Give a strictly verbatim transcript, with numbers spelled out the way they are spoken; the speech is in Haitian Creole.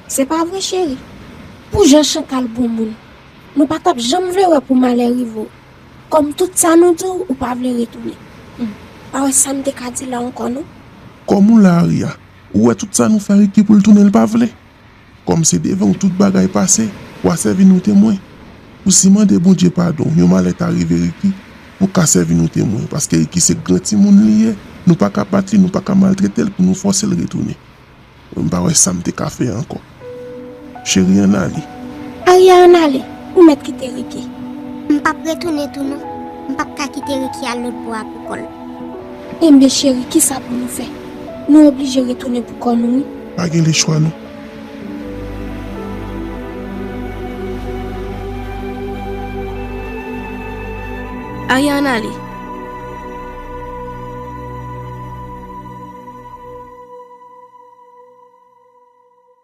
Se pa vre, cheri. Pou jan Chantal bon moun, nou pa t ap janm vle wè pou malè rive w. Kòm tout sa nou di w, ou pa vle retounen. Hmm. Pa wè sa m te ka di la ankò, non? Kòm ou la, Aria, ou wè tout sa nou fè Ricky pou l tounen, l pa vle. Kòm se devan w tout bagay pase, w a sèvi nou temwen. Ou si mande Bondye padon, yon malè ta rive Ricky, ou ka sèvi nou temwen, paske Ricky se gran timoun li ye, nou pa ka bat li, nou pa ka maltrete l pou nou fòse l retounen. M pa wè sa m te ka fè ankò. Cheri, ann ale. Aria, ann ale. Ou mèt kite Ricky. M p ap retounen tou non. M p ap ka kite Ricky al lòt bò a pou kò l. Enben, cheri, kisa pou nou fè? Nou oblije retounen pou kò nou, wi. Pa gen lechwa, non. Aria, ann ale.